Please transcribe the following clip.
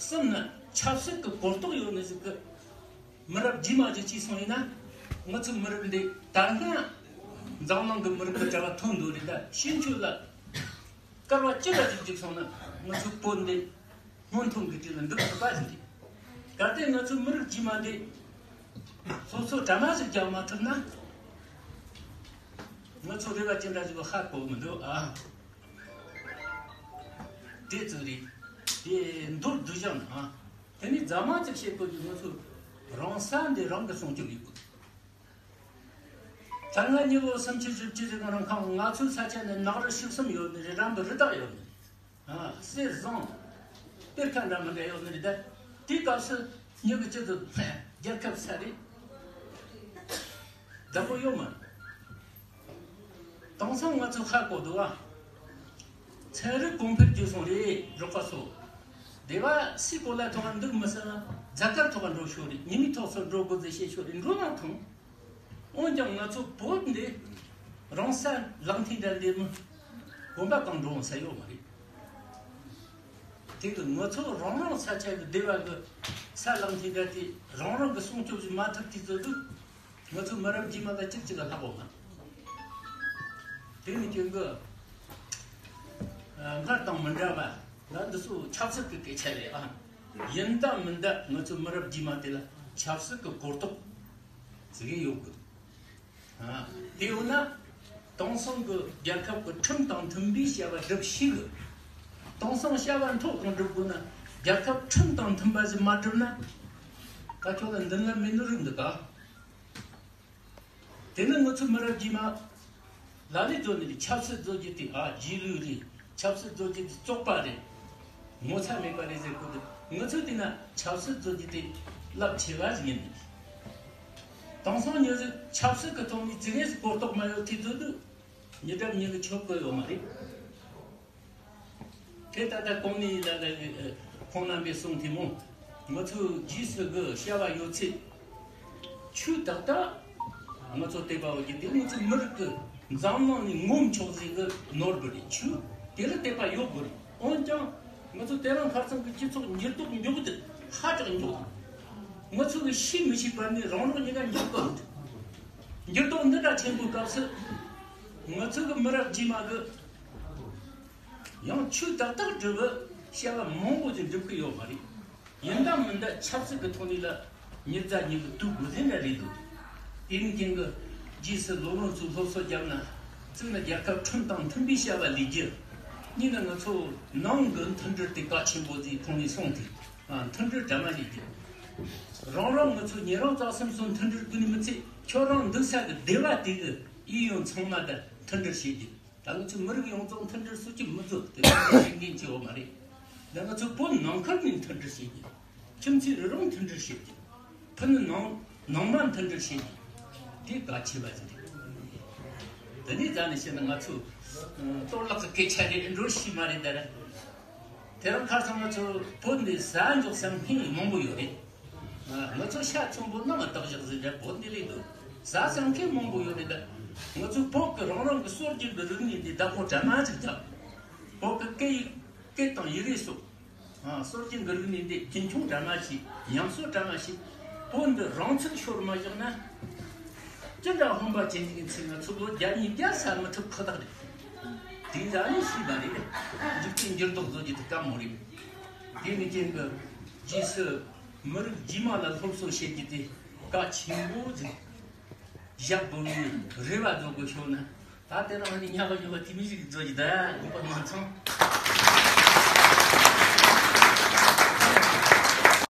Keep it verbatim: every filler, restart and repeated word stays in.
གསུམ་ནི་ཆབ་སྲིད་ཀྱི་གོ་རྟོགས་ཡོད་ནི་ཟིག་གི་མི་རབས་རྗེས་མ་ཅིག་བྱས་སོང་ཡིན་ན། ང་ཚོའི་མི་རབས་འདི་ད་སྔ་འཛམ་གླིང་གི་མི་རིགས་ཀྱི་གྲལ་ལ་ཐོན་འདུག་རེད། ད་ཕྱིན་ཆད་ལ་སྐར་བ་གཅིག་ལ་ཅིག་འཇིག་སོང་ན་ང་ཚོའི་བོད་འདི་སྔོན་ཐོན་གྱི་གྲས་ལ་འདུག་ཐུབ་པ་ཞིག་རེད། གལ་ཏེ་ང་ཚོའི་མི་རབས་རྗེས་མ་འདི་སོ་སོ་གྲ་མ་ཞིག་རྒྱག་མ་ཐུབ་ན། ང་ཚོ་རེ་བ་ཅི་འདྲ་ཞིག་ཧ་གོ་མི་འདུག་ཨ། དེ་ཙིག་རེད། དེ་མདོར་བསྡུས་བཞག་ན་ཨ། དེ་ནས་རྫ་མ་ཙིག་བཤད་དགོས་ཀྱི། ང་ཚོ་རང་ས་འདི་རང་གི་སྲུང་སྐྱོབ་ཡོད་དགོས། ད་སྔ་མྱི་ལོ་སུམ་ཅུ་བཞི་བཅུ་ཞིག་རིང་ཁ་ང་ཚོའི་ས་ཆ་ནས་ནགས་རི་བཅུ་གསུམ་ཡོད་ནི་རེད། རམ་པ་རི་དྭགས་ཡོད་ནི་རེད། ཨ། གསེར་ཟངས་གཏེར་ཁ་འདྲ་མི་འདྲ་ཡོད་ནི་རེད། ད་དེའི་སྐབས་སུ་མྱི་གི་སྤྱི་ཚོགས་རྒྱལ་ཁབ་ས་རེད། བདག་པོ་ཡོད་མ་རེད། དེང་སང་ང་ཚོ་ཧ་གོ་འདུག་བ། ཚན་རིག་གོང་འཕེལ་རྒྱུ་སོང་རེད། རོགས་པ་ཚོ། སྡེ་བ་སའི་གོ་ལ་ཐོག་འདུག་མི་ས་རྫ་དཀར་ཐོག་འགྲོ་ཤོག་རེད། ཉི་མའི་ཐོག་སུ་འགྲོ་དགོས་ཟེར་བཤད་ཤོག་རེད། འགྲོ་མ་ཐུབ། འོན་ཀྱང་ང་ཚོ་བོད་འདི་རང་ས་ལག་མཐིལ་འདྲ་འདི་མི་གོམ་པ་གང་འགྲོ་འོང་ས་ཡོད་མ་རེད། དེ་གི་ང་ཚོ་རང་རང་ས་ཆ་གི་སྡེ་བ་གི་ས་ལག་མཐིལ་འདྲ་དེ་རང་རང་གི་སྲུང་སྐྱོབ་ཞིག་མ་ཐུབ་དུས་ཚོད་དུ། ང་ཚོ་མི་རབས་རྗེས་མ་ལ་གཅིག་གཅིག་ལ་ལྷག་པོ་མ། དེ་ནི་ཀྱང་གི་ཨ། སྔར་དང་མི་འདྲ་བ་ལ་འདི་ཚོ་ཆབ་སྲིད་ཀྱི་སྐད་ཆ་རེད་ཨ། ཡིན་ད་མིན་ད་ང་ཚོ་མི་རབས་རྗེས་མ་དེ་ལ་ཆབ་སྲིད་ཀྱི་གོ་རྟོགས་ཟིག་ཡོད་དགོས། ཨ། དེ་ཡོད་ན་དེང་སང་གི་རྒྱལ་ཁབ་ཀྱི་ཁྲིམས་དང་མཐུན་པའི་བྱ་བ་སྒྲུབ་ཤེས་གི། དེང་སང་བྱ་བ་མཐོ་གང་སྒྲུབ་དགོས་ན་རྒྱལ་ཁབ་ཁྲིམས་དང་མཐུན་པ་ཞིག་མ་བསྒྲུབས་ན་ད་ཁྱོད་ལ་མདུན་ལམ་མེད་ནི་རེད་འདུག་ག། དེ་ནི་ང་ཚོ་མི་རབས་རྗེས་མ་ལ་ལས་བཟོ་ནི་རེད། ཆབ་སྲིད་བཟོ་རྒྱུ་དེ་ཨ་རྗེས་ལུས་རེད། ཆབ་སྲིད་བཟོ་རྒྱུ་དེ་བཙོག་པ་རེད། ངོ་ཚ་མེད་པ་རེད་ཟེར་དགོས་འདུག་ང་ཚོ་དེ་ན་ཆབ་སྲིད་བཟོ་རྒྱུ་དེ་རླབས་ཆེ་བ་ཞིག་ཡིན། དེང་སང་མྱི་ཚོས་ཆབ་སྲིད་ཀྱི་ཐོག་ནས་ཙི་གེ་ཟིག་གོ་རྟོགས་མ་ཡོད་དུས་ཚོད་དུ་མྱི་རབས་མྱི་གི་ཆོག་གི་ཡོད་མ་རེད། དེ་ད་ལྟ་གོང་ནས་ལ་ལ་ཁོང་རྣམ་པས་གསུངས་དེ་མོ། ང་ཚོའི་རྗེས་སུ་གི་བྱ་བ་ཡོད་ཚད། ཆོས་ཏག་ཏག་ང་ཚོ་དད་པ་ཡོད་ཀྱི་དེ་ང་ཚོའི་མི་རིགས་ཀྱི་འཛམ་གླིང་ནས་ངོམ་ཆོག་ཟིག་གི་ནོར་བུ་རེད། ཆོས་དེ་ལ་དད་པ་ཡོད་དགོས་རེད། འོན་ཀྱང་ང་ཚོ་དེ་རིང་ཁ་སང་གི་སྤྱི་ཚོགས་འགྱུར་ལྡོག་མགྱོགས་དེ་ཧ་ཅང་མགྱོགས། ང་ཚོ་གི་ཤེས་མི་ཤེས་པ་ནས་རང་རང་གཉིས་ཀ་འགྱུར་ལྡོག་འགྱུར་ལྡོག་འདི་འདྲ་ཆེན་པོའི་སྐབས་སུ་ང་ཚོ་གི་མི་རབས་རྗེས་མ་གི་ཡང་ཆོས་ཏག་ཏག་སྒྲུབ་བྱ་བ་མང་པོ་ཞིག་འགྲུབ་ཀྱི་ཡོད་མ་རེད། ཡིན་ད་མིན་ད་ཆབ་སྲིད་ཀྱི་ཐོག་ནས་ལ་མྱི་རྫ་མྱི་གི་དུག་དགོས་ཟིན་འདྲ་རེད་འདུག་དེ་ནི་རྐྱེན་གྱིས་རྗེས་སུ་ལོ་ལོན་ཚོས་སློབ་གསོ་བརྒྱབ་ན། གཅིག་ནི་རྒྱལ་ཁབ་ཁྲིམས་དང་མཐུན་པའི་བྱ་བ་ལས་རྒྱུ། གཉིས་ནི་ང་ཚོ་ནང་གི་མཐུན་སྒྲིལ་དེ་གལ་ཆེན་པོ་ཟིག་ཁོང་ནས་གསུངས་ཏེ། ཨ། མཐུན་སྒྲིལ་གྲ་མ་ལས་རྒྱུ། རང་རང་ང་ཚོ་ཉེ་རང་རྩ་གསུམ་སོགས་མཐུན་སྒྲིལ་ཀུན་ནས་མི་ཚད། ཁྱོད་རང་འདུག་ས་གི་སྡེ་བ་དེ་གི་ཨི་ཡོན་ཚང་མ་དང་མཐུན་སྒྲིལ་བྱེད་རྒྱུ། ད་ང་ཚོའི་མི་རིགས་ཡོངས་རྫོགས་མཐུན་སྒྲིལ་སུ་གཅིག་མི་བཟོ། དེ་ལ་ཤེས་མཁན་གཅིག་ཡོད་མ་རེད། ད་ང་ཚོ་བོད་ནང་ཁུལ་ནས་མཐུན་སྒྲིལ་བྱེད་རྒྱུ། ཁྱིམ་མཚེས་རེ་རང་མཐུན་སྒྲིལ་བྱེད་རྒྱུ། ཕུ་ནུ་ནང་ནང་མ་མཐུན་སྒྲིལ་བྱེད་རྒྱུ། དེ་གལ་ཆེ་བ་ཞིག་རེད། དེ་ནས་ད་ནི་བཤད་ན་ང་ཚོ་གཏོར་བརླག་གི་སྐད་ཆ་རེ་འགྲོ་ཤེས་མ་རེད་ད་ར། དེ་རིང་ཁ་སང་ང་ཚོ་བོད་འདི་ཟ་འཇོག་བསམ་མཁན་མང་པོ་ཡོད་རེད། ང་ཚོ་ཤ་ཚོན་པོ་གནམ་ལ་བཏགས་བཞག་ཟིན་འདྲ་བོད་འདི་ལས་འདུག་ཟ་བསམ་མཁན་མང་པོ་ཡོད་རེད་ད། ང་ཚོ་བོད་ཀྱི་རང་རང་གི་སྲོལ་རྒྱུན་གྱི་རིག་གནས་འདི་བདག་པོ་གྲ་མ་ཅིག་བརྒྱབ། བོད་ཀྱི་སྐད་ཡིག་སྐད་དང་ཡི་གེ་སོགས། ཨ། སྲོལ་རྒྱུན་གྱི་རིག་གནས་འདི་རྒྱུན་འཁྱོངས་གྲ་མ་བྱས། ཉམས་གསོ་གྲ་མ་བྱས། བོད་འདི་རང་ཚུགས་ཤོར་མ་བཞག་ན། ཅི་འདྲ་ཧོན་པ་ཅན་གྱི་ཚེ་ང་ཚོ་ལོ་བརྒྱ་ཉིས་བརྒྱ་ཟ་མི་ཐུབ་ཁོ་ཐག་རེད། དེ་འདྲ་ནི་ཤེས་པ་རེད། འཇིག་རྟེན་འགྱུར་ལྡོག་བཟོ་རྒྱུ་དེ་དཀའ་མོ་རེད། དེ་ནི་རྐྱེན་གྱིས་རྗེས་སུ་མི་རིགས་རྗེས་མ་ལ་སློབ་གསོ་བྱེད་རྒྱུ་དེ་གལ་ཆེན་པོ་ཟིག་བཞག་དགོས་པའི་རེ་བ་བཟོ་དགོས་ཤོག་ན། ད་དེ་རིང་ནི་ཉག་ག་ཉོག་ག་དེ་མི་ཞིག་བཟོ་རྒྱུ་ད་དགོས་པ་མ་ཚང་།